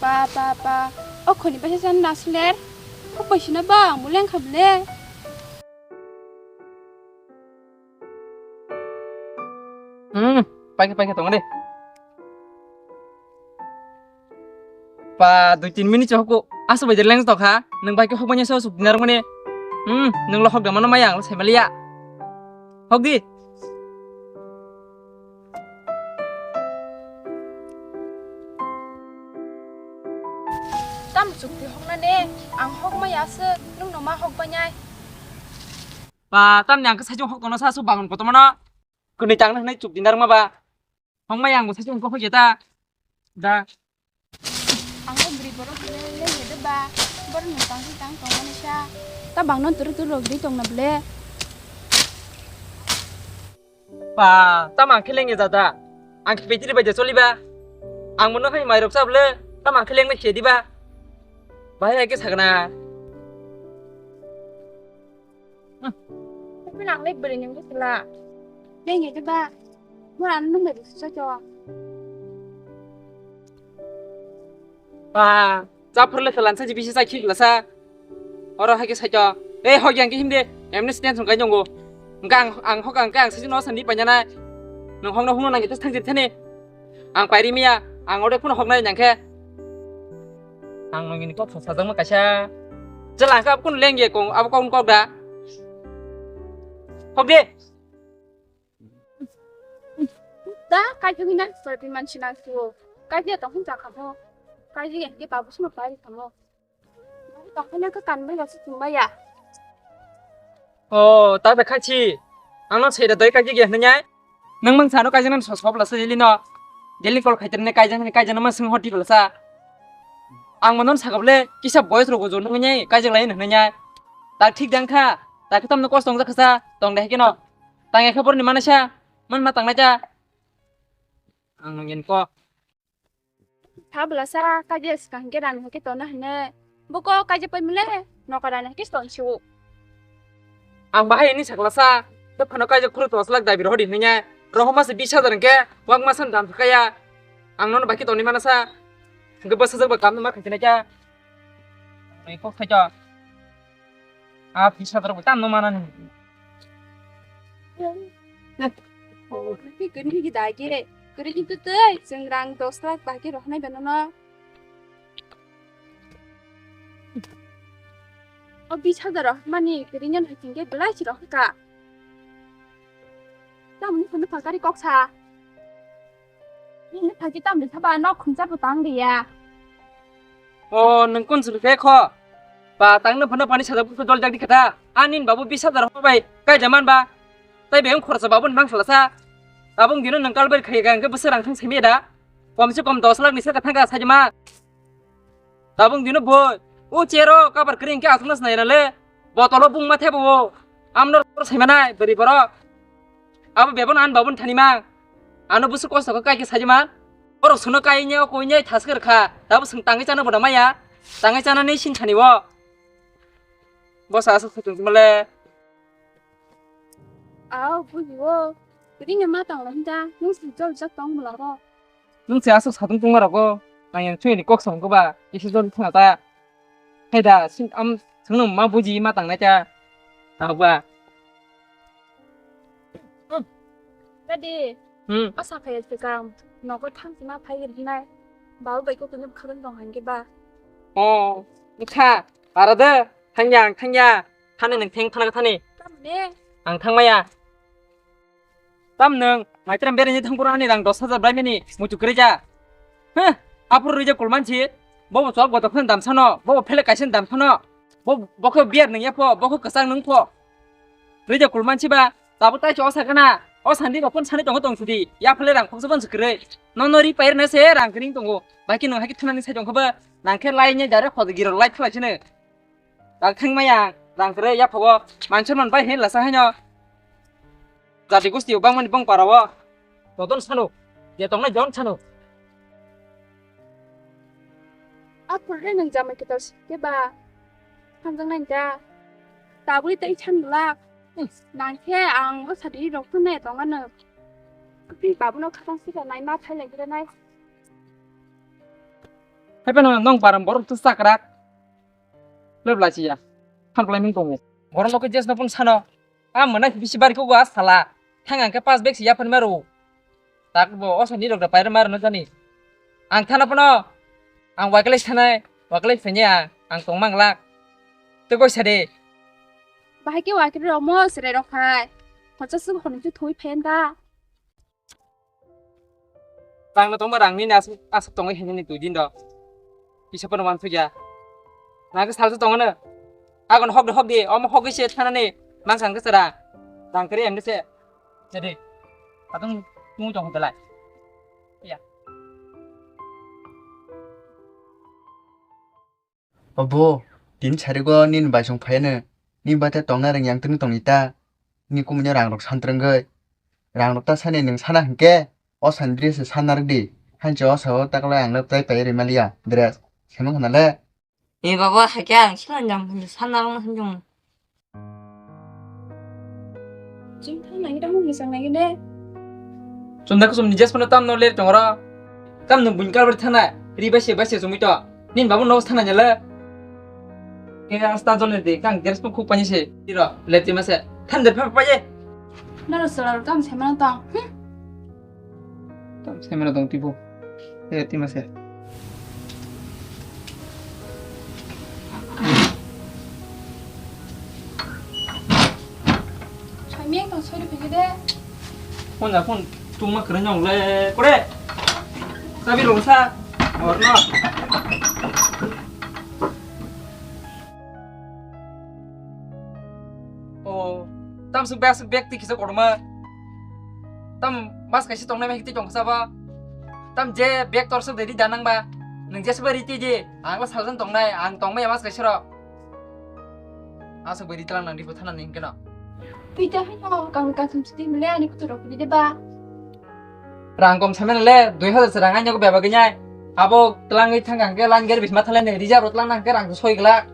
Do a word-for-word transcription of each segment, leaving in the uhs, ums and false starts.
Pa, pa, pa. O khoni baisa chan nasler. Hok bai sina ba, ang bo leng kha bele. Hmm, paikhe, paikhe, tongo de. Pa, dui tin minute hoko. Aso bai de leng tokha. Nang bai ke hok banya so suk dinar mane. Hmm, nang lo hok da mano maya, ang lo sai maliya. Hok di. Tam chukti hokna ne, ang hok maya se, nung no ma hok banyai. Pa, tam ni ang ke sajung hok tono sa su bangun koto mano. Kuni tang na hwnwi chukti narwkma ba. Hok maya ang bo sajung hok ya ta. Da. Ang bo bwrwi borok hwnwi le ya de ba. Borok no tang si tang tong mani sa. Ta bang no turu turu rok di tong na ble. Pa, tamo ang khe lengya jada. Ang khe betri bai ja choliba. Ang mono hai mairok cha bwle, tamo ang khe lengma khe diba. Bahai hai khe sagna. Hmm. Tapi nang lek beri ning sila. Lengya diba. Mura nung bai bisa cho. Pa, cha phurle khe lansa ji bisi cha khik lasa. Oro hai khe saito. Ei, hok yang khe himde. Emni stand song kai jongo. Engka ang, ang hok ang khe ang sisi no sandi panya na. Nang hok no hung nang khe thang thani. Ang pairi miya, ang ode phone hok nai nang khe. Ang nang ni kok sa jang ma kaisa. Jela ang khe abo kun leng ye kong, abo kong kok da. Hok de. Da, kai thangwi na, sorry, man sinang su. Kai dia tong hun jakha mo. Kai dia ke babu suma pai kha mo. Tong hun ka kan bai ga su tumba ya. Oh, ta da khachi. Ang no sai da doi kai ge hna nyai. Nang mang sano kai jana so sob la sa jeli no. Jeli kol khai tene kai jana kai jana ma sing hoti la sa. Ang manon sa gable kisa boys rogo jo nang nyai kai jang lai hna nyai. Ta thik dang kha. Ta khe tam no kos tong jakha sa. Tong de ke no. Tang ekhe borni manasa, man ma tangnai cha. Ang nang yen ko. Tha bwla sa, kaje swkang khe rani hakhe tona hene. Boko kaje pai mile, noka rani hakhe ton siu. Ang bahai ni sakla sa, to phano kaje khuru to slak dabi rohdi hanya. Rohoma se bis hajar ke, wak masan dam kaya. Ang nono baki toni mana sa. Ke basa jak ba kam ma khatina cha. Ang ko khaja. A pisa dorok bo tamo manani. Kini ki dagi re. Kini ki tu tu, chwng rang dos lakh bagi rohonai beno no. O bis hajar rohmani kini nyan hai tingge belai si rohka. Tamni phano phakari kok sa. Nini phaji tamni saba nok khungsa bo tang liya. O, nwng kun sulu khe kho. Ba tang no phano pani sajak buku dol jak di kata. Ani babu bis hajar ho bai kai jaman ba. Tai beng khorsa babu nang sala sa. Tabung dino nwng kalber khai ga hwnkhe bwswk rang thang simi da. Kom se kom dos lakh ni saka thang ga sajima. Tabung dino boi, o chair o cover kwrwi hwnkhe aswkno sinai rale. Botolo bungma thebo o. Amno rw saimanai bwrwi borok. Abo bebon an babon thani mang. Ano busu kosto khe kai khe saji man. Borok sono kai ne o koi ne thas khe rwkha. Tabuk swng tangwi chana boda maya. Tangwi chana ni sin thani o. Bosa aswk khe tongmale. Aw, buji o. Ring ma tang lang da. Nung si jol jak tong mala ro. Nung se aswk satung tungma rogo, ang yang chwngni kok song khe ba, kisa jol thangna ta. Hai da, sin am, chwngno ma buji ma tangnai ta. Tao ba. Dadi, hmm, o saphai swkang, nogo thang sima phai rinai. Babu bai kok ni bwkhagan tong hangke ba. O, bwkha, para de, thangya, ang thangya. Thani nang theng thana thani. Tamne. Ang thangmaya. Tam nwng, maitram berani thangphuru ani rang dos hajar bai mani muchuk kwrwi ja. Huh, aphuru rwja kulmansi, bobo chwk botok phano damsano, bobo phelek kaisa damsano, bo, bokhe biar nwng yapho, bokhe kwchang nwng pho. Rwja kulmansi ba, tabuk tai o sakana, o sandi rok phano sani tongo tong sidi, yaphale rang khoksa phano kwrwi. Nono ri pair na se rang kring tongo, bai khe nwng hai khe thanani sai tongkha ba, nang khe lai nya jare khodi giro lai khlai sino. Rang thangmaya, rang kwrwi yaphago, manchar man bai hin lasa haino. Jati gosti o bangmani bong para o. Dodon sano. Je tongnai jon sano. Aphuru le nwng jamai kwtal si khe ba. Hamjak nai da. Tabwi tei chan glak. Hmm. Nang khe ang o sadi rok phunai tong ano. Twi babu no khatang sika nai ma thai lai gira nai. Hai phano nong baram borok tu sakrak. Lep lai siya. Phan klai mung tongo. Borok no ke jes no pun sano. A mwnai bisi bari ko gua sala. Thang ang ke pas bag siya phan maro. Tak bo o sani rok da paira mar no jani. Ang thana phano. Ang waikle sanai, waikle phenya ang tong manglak. Te koi sade. Bahai ke waikle romo sere rok hai. Hocha su honu chu thui phen da. Rang no tongma rang nini aswk, aswk tongwi hinwi ni twi din do. Kisa pono wan thuya. Nang ke salsa tongo no. Agon hok de hok de, omo hok se thana ni. Mang sang ke sara. Rang kere em de se. Jadi. Atung tung tong hotelai. Ya. Obo, tini sarigo nini baisong phaiano, nini bate tongna rwng yang tini tongni ta, nini kumui no rang rok santrwngwi, rang rok ta sani nwng sana hinkhe, o sani dress se sanna rwdi, hanchi o sao taklai ang no tai pai rwi maliya dress, semo khna le. E baba, hakhe ang sana jang sanna rwng sanjung. Chwng thang nai tamo mwchang nai de. Chwng da kusum ni jes phano tam no ler tong ro. Tam no buin kar bar thana. Ri bai se bai se chumui to. Nin babu no thana nyala. Ke asta jol de kang dress po khuk pani se. Tiro le ti ma se. Than de pha pa ye. Naro sala kam se ma tong. Hmm. Tam semra dong tibo. Eh, tima se. Saimeng tong soi de. Phone na phone tungma kre nyong le. Kore. Sabi lo sa. Or no. O, tam swk bag, swk bag twi kisa kotorma. Tam mas kaisa tongnai bai twi tong kha ba. Tam je bag tor swk de ri da nang ba. Nwng je swk bai ri twi di. Ang ba saljan tongnai, ang tongmaya mas kaisa ro. Aswk bai ri tlang nang di bo thana ni hwnkhe no. Twi ta hai no, kang kang sum siti mile ani kutu rok ri de ba. Rang kom samene le, dui hazar se rang aino bebak gini. Abo telangwi thang hangke line gari bisma thale ne, reserve ro telang hangke rang soi glak.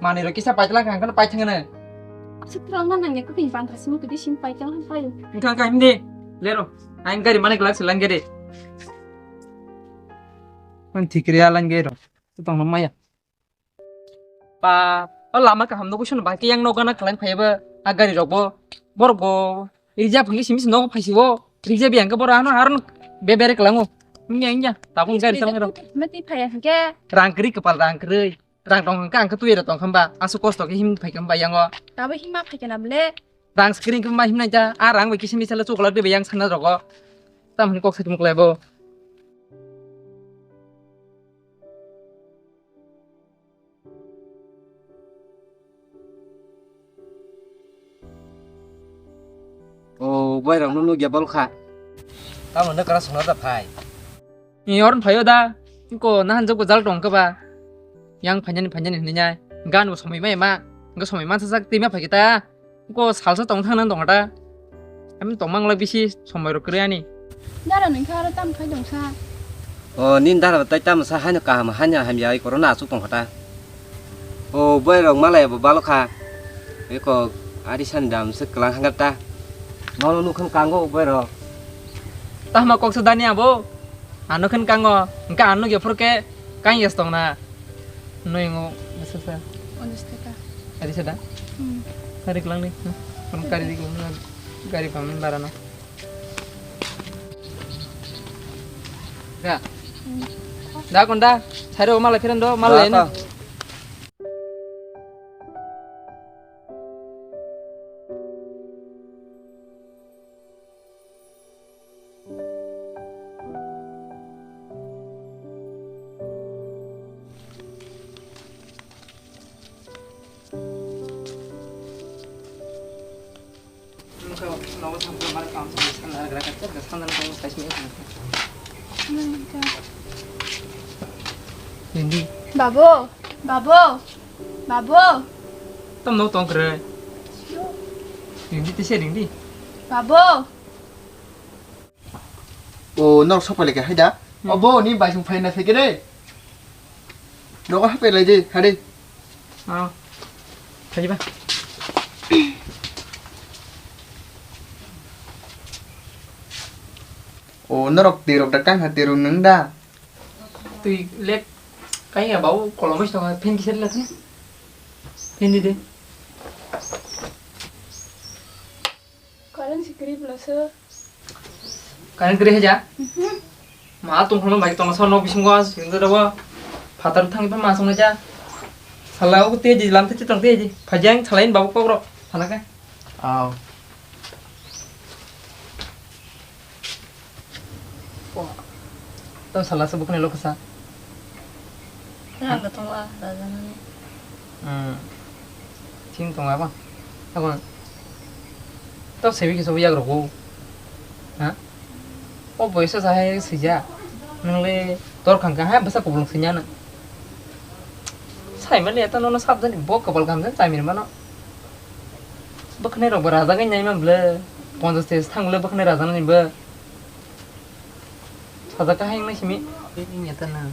Mani ro kisa pai telang hangke pai thang ne. Asa telang na nang ya kuting bang kasimo kedi sim pai telang pai. Engkang ka himdi, lero. Ain gari mane glak se line gari. Man thikri ya line gari ro. Tu tong maya. Ba, o lama kaham nugwi swnw bahai khe yang nogo gana khlaina phaiya bo, a gari rok bo, borok bo, reserve hwnwi simi se nogo phaisi o, reserve yang khe borok ano aro bebere kwlango, wngya wngya, tabuk gari chamani rok. Mati phaiya hwnkhe. Rang kwrwi kwpal rang kwrwi, rang tong hwnkhe ang khe twi rok tong kha ba, aswk kosto khe himwi phaikha ba yango. Tabuk himma phaikha na bwle. Rang kwrwi hwnkhe ma himnai ta, a rang bai kisa misa le chuklak de bai yang sana rogo, tamoni kok sai tongmok lai bo. O boy rok no nugya bol kha. Tamo no kara songna da phai. Ni or phaio da. Ko na hanjak ko jal tong kha ba. Yang phainani phainani hwnwi nai. Gan bo somoi mai ma. Ga somoi mansa sak twi ma phai kita. Ko salsa tong thang nang tong ta. Ami tong mang la bisi somoi rok kwrwi ani. Dara nung kha aro tam khai dong sa. O, nin dara tai tam sa haino kaham haino hamya ai korona asuk tong kha ta. O, boy rok malai bo balo kha. Eko ari san dam se klang hangata. Nono nukhan kango boy rok. Tahma kok sa dani abo. Ano khan kango. Engka ano ge phurke kang yes tong na. Noi ngo basa sa. Onis taka. Ari sa da? Hmm. Kari klang ni. Kono kari di klang. Gari pamni barana. Da. Da konda. Sari o malai phiran do malai na. Ringdi. Babo, babo, babo. Tam no tong kre. Ringdi tise ringdi. Babo. O, norok sok pailai khe hai da. Hmm. O, bo, ni bai song phaina phaikhe de. Nogo hapai lai de, ha de. Ah. Thani ba. O, norok twi rok da kang ha twi rok nung da. Twi lek Kaiya babu kolom bai tongo, phen kisa rila thani. Phen di de. Current si kwrwi bwla se. Current kwrwi haja? Mhm. Ma tong kholo bai tong so nok bisingo sing do bo. Phatar thang pa ma song ja. Sala o te di lam te tong te di. Phajang thalai babu kok rok. Thana ka. Aw. Tong sala se bukni loksa. Nang ka tong a, raja nani. Hmm. Thing tong a ba. Abang. Tong sebi kisa yak rok. Ha? O boysa sa hai sija. Nang le tor khang ka ha basa kubulung sinya na. Sai mani eta nono sabjani bo kabal gamjan chai mani mano. Bwkhanai rok bo rajagai nai man bwle. Ponchash tris thang bwle bwkhanai rajanani bo. Sajak kahai wngna simi. Ini nyata na.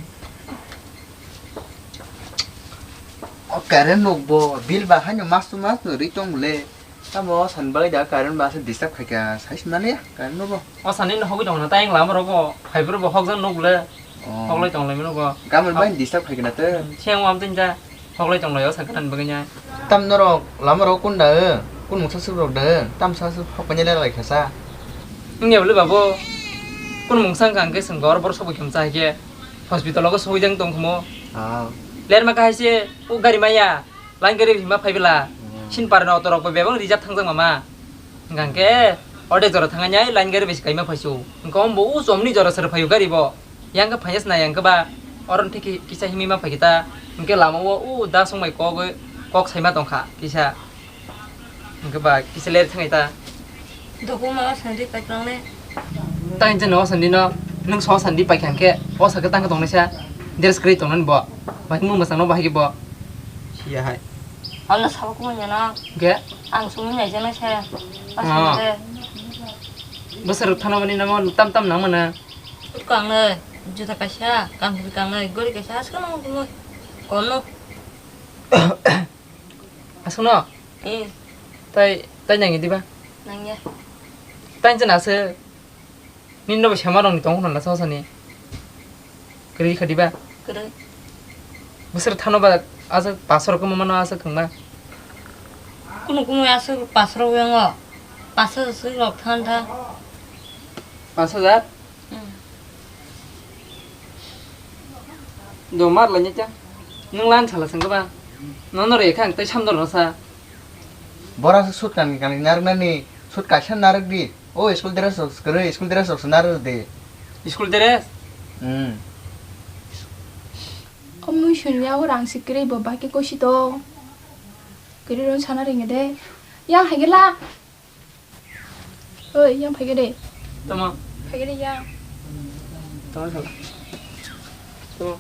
O current rok bo bill ba haino mas to mas no ri tong bwle. Tamo o san bagwi da current ba se disturb khai ka sai sima ne current rok bo. O sani no hogwi tong na tayang lama rok bo. Phai bwrwi bo hokjak nuk bwle. Oh. Hoklai tong lai mano bo. Gamal bai disturb khai ka na te. Siang wam tin ja. Hoklai tong lai o sakha nan bagwi nya. Tam norok lama rok kun da, kun mungsa suk rok da, tam sa suk hok panya lai kha sa. Wngya bwle babo. Kun mungsa wngkha hwnkhe swng gor bor sobo khem cha hai khe hospital o sogwi jang tong khumo. Ah. Ler ma kahai se o gari maya, line gari hima phai bwla. Hmm. Sin par na auto rok bo bebak reserve thang jak mama. Hwnkha hwnkhe ode jora thang nai line gari bai se kaima phai su. Hwnkhe ombo o chomni jora sar phai o gari bo. Yang khe phai ya sna yang khe ba oro thik kisa himwi ma phai khe ta. Hwnkhe lama o o da song bai kok kok sai ma tong kha kisa. Hwnkhe ba kisa ler thangai ta. Doku ma o sandi pai klang le. Ta inje no sandi no nung so sandi pai kha hwnkhe o sakhe tang tong nai sa. Dress kwrwi tong nani bo. Bai mung mwchang no bahai khe bo. Siya hai. Ang no sabo kumui ya no. Hwnkhe? Ang sumui nai jana sa. Ah. Bwswk rwk thano bani namo tam tam nang mano. Kangnai, juta kaisa, kanghri kangnai, gori kaisa, aswkno nangmani, kono. Aswkno? Eh. Tai, tai nangya diba? Nangya. Tai jana aswk. Nini no bo sema rokni tongo hwnna sosani. Kwrwi kha diba? Kwrwi. Bwswk thano ba aswk paso rok kwma mano aswk kwngma. Kunu kunu aswk paso rok yango. Paso swk rok than tha. Paso hajar? Hmm. Do mar lai nya cha. Nwng lan sala sengkha ba. Nono re kha ang tai samdor no sa. Bora se sut kan kan narwk nani sut kaisa narwk di. O school dress rok kwrwi school dress rok se narwk di. School dress? Hmm. Komui suni yago rang si kwrwi bo baki kosi to. Kwrwi ron sana ringe de. Yang hai gela. Oi, yang phai khe de. Tamo? Phai khe de yang. Tamo sala. Tamo?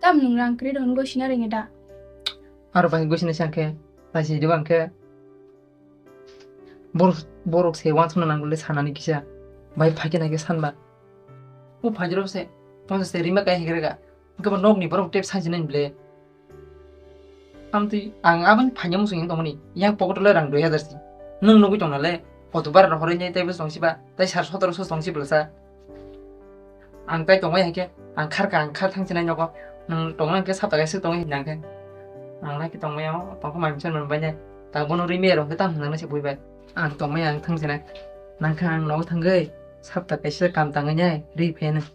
Tam nung rang kwrwi rok gosina ringe da? Aro bai gosina sangkhe, bai si diba angkhe. Borok, borok se wansukna nangole sanani kisa. Bai phai khe nai khe sanba. O phai jero se, ponchash se rima kai higrega. Hwnkhe bo nokni borok tep sansinani ble. Amtwi ang aboni phaina muchungwi tongmani, yang pocket o le rang dui hajar si. Nwng nugwi tongna le, auto bara rok horwi nai teibo tongsiba, tei sar sotoro so tongsi bwlasa. Ang tai tongwi hai khe, ang kharka ang khar thangsinai nogo. Nwng tongna hwnkhe sapta kaisa tongwi hinna hwnkhe. Ang lai khe tongmaya o, tongkha mai misa nwnbai nai. Ta bono rwi maya rok hwnkhe tamo hwnjaknai se buibai. Ang tongmaya ang thangsinai. Nangkha ang nogo thangwi, sapta kaisa kam tangwi nai, rwi phai nai.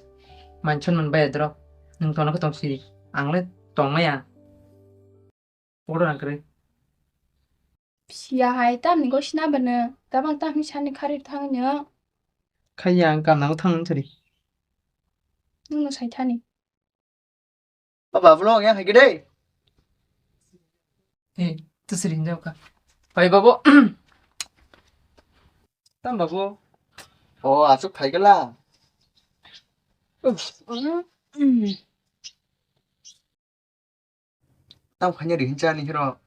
Manchon manbai adrok. Nwng tongna khe tongsi. Ang le tongmaya. Oro rang kwrwi. Phiya hai tamni gosina bwno tabang tamni sani kharwi thangno. Khaiya ang kamnango thangno thari. Nwngno sai thani. O babu lo yang hai gede. Eh, tu siri hinjau ka. Pai babu. Tam babu. O asuk thai gala. Tam khanya ri hincha ni hero.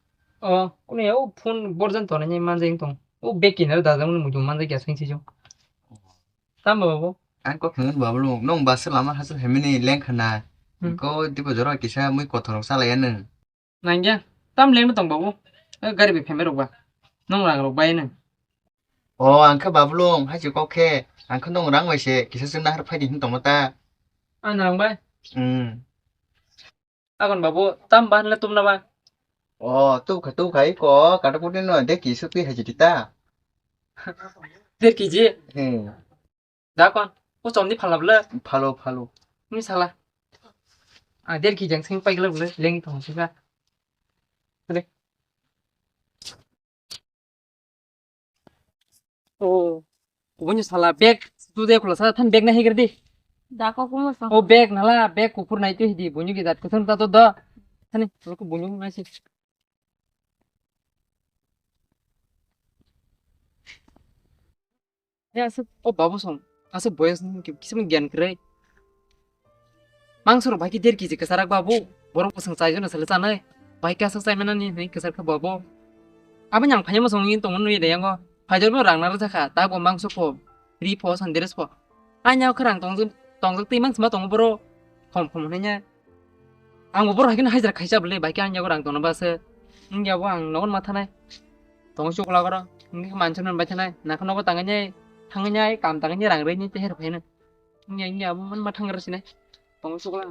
O, kunu ya o phone borjan tona ni manjai tong. O beki na da jang muju manjai kya sing si jo. Tam babu. Ang kok nang babu lo. Nong bus lama hasil hemini leng khana. Hmm. Ko dipo jora kisa mui kothorok salaya nang. Nangya. Tam leng tong babu. O gari bi phembe rok ba. Nong rang rok bai nang. O, ang khe Babulung, hai se kok khe, ang khe nwng rang bai se kisa se nahar phai di hin tongma ta. Ang rang bai? Hmm. Agon babu, tam ba hinle tumna ba? O, tu kha, tu khai ko, kata kudi no, de ki su twi hai jiti ta. Der kiji? Hmm. Da kon, o chom ni phalap le? Phalo, phalo. Ni sala. A der kiji ang sing pai glak le, leng thong sika. Le. O, kubuni sala bag tu de khulasa than bag na hegar di. Da ko kumo sa. O bag nala bag kukur nai tu hidi bunyu ki dat kuthon ta to do. Thani lo ku bunyu nai si. Ya asuk o babu song. Asuk boyas ni ki- kisam gyan kre. Mangso rok bai ki der kiji kwchar rok babu. Borok bwswng chai jona sale chanai. Bai ka sak chai manani hinwi kwchar kha babu. Abo nyang phai ma song yin tong nui de yango. Phai jor bo rang na rwja kha. Ta bo mangso pho. Ri pho san deres pho. Anya kha rang tong jok tong jok twi mang sima tong boro. Khom khom hinwi nya. Ang bo boro hai khe hajra khaisa bole bai khe ang yago rang tong na ba se. Wng ya bo ang nogon ma thanai. Tong chukla goro. Wng khe manchun bai thanai. Na khe nogo tang nai. Thang nai kam tang nai rang rwi ni teher phai na. Wng ya wng ya bo man ma thang rw sinai. Tong chukla.